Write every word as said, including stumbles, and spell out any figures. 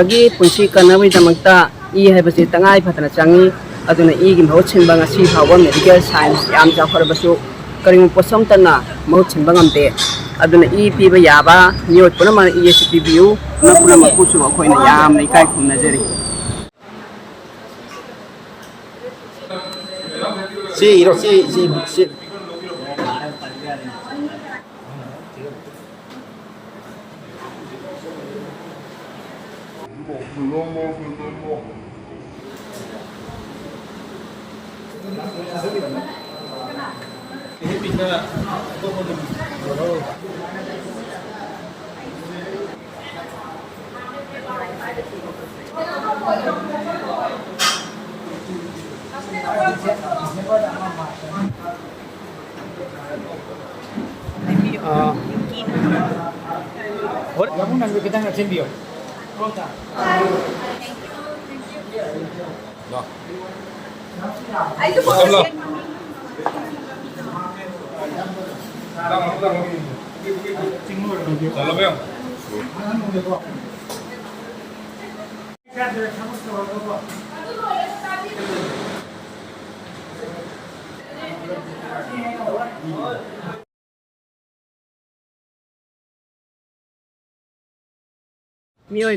ꯒꯤ ꯄꯨꯟꯁꯤ ꯀꯟꯅꯕꯒꯤꯗꯃꯛꯇ ꯏ ꯍꯥꯏꯕꯁꯤ ꯇꯉꯥꯏ ꯐꯗꯅ ꯆꯪꯏ꯫ ꯑꯗꯨꯅ ꯏꯒꯤ ꯃꯍꯨꯠ ꯁꯤꯟꯕ ꯉꯁꯤ ꯐꯥꯎꯕ medical science ꯌꯥꯝ ꯆꯥꯎꯈꯠꯂꯕꯁꯨ ꯀꯔꯤꯒꯨꯝꯕ ꯄꯣꯠꯁꯛ ꯑꯃꯠꯇꯅ ꯃꯍꯨꯠ ꯁꯤꯟꯕ ꯉꯝꯗꯦ꯫ ꯑꯗꯨꯅ ꯏ ꯄꯤꯕ ꯌꯥꯕ ꯃꯤꯑꯣꯏ ꯄꯨꯝꯅꯃꯛꯅ ꯏ ꯑꯁꯤ ꯄꯤꯕꯤꯌꯨ꯫ ꯄꯨꯝꯅꯃꯛꯄꯨꯁꯨ ꯑꯩꯈꯣꯏꯅ ꯌꯥꯝꯅ ꯏꯀꯥꯏ ꯈꯨꯝꯅꯖꯔꯤ꯫ ꯁꯤ ꯏꯔꯣ, ꯁꯤ, ꯁꯤ, ꯁꯤ꯫ ꯑꯥ, ꯍꯣꯏ꯫ ꯌꯥꯝꯕꯨꯡ, ꯅꯪꯁꯨ ꯈꯤꯇꯪ ꯅꯛꯁꯤꯟꯕꯤꯌꯣ꯫ ꯂꯥꯎ꯫ ꯂꯥꯎ꯫ ꯆꯠꯂꯕ ꯌꯦꯡꯉꯨ꯫ ꯃꯤꯑꯣꯏꯕ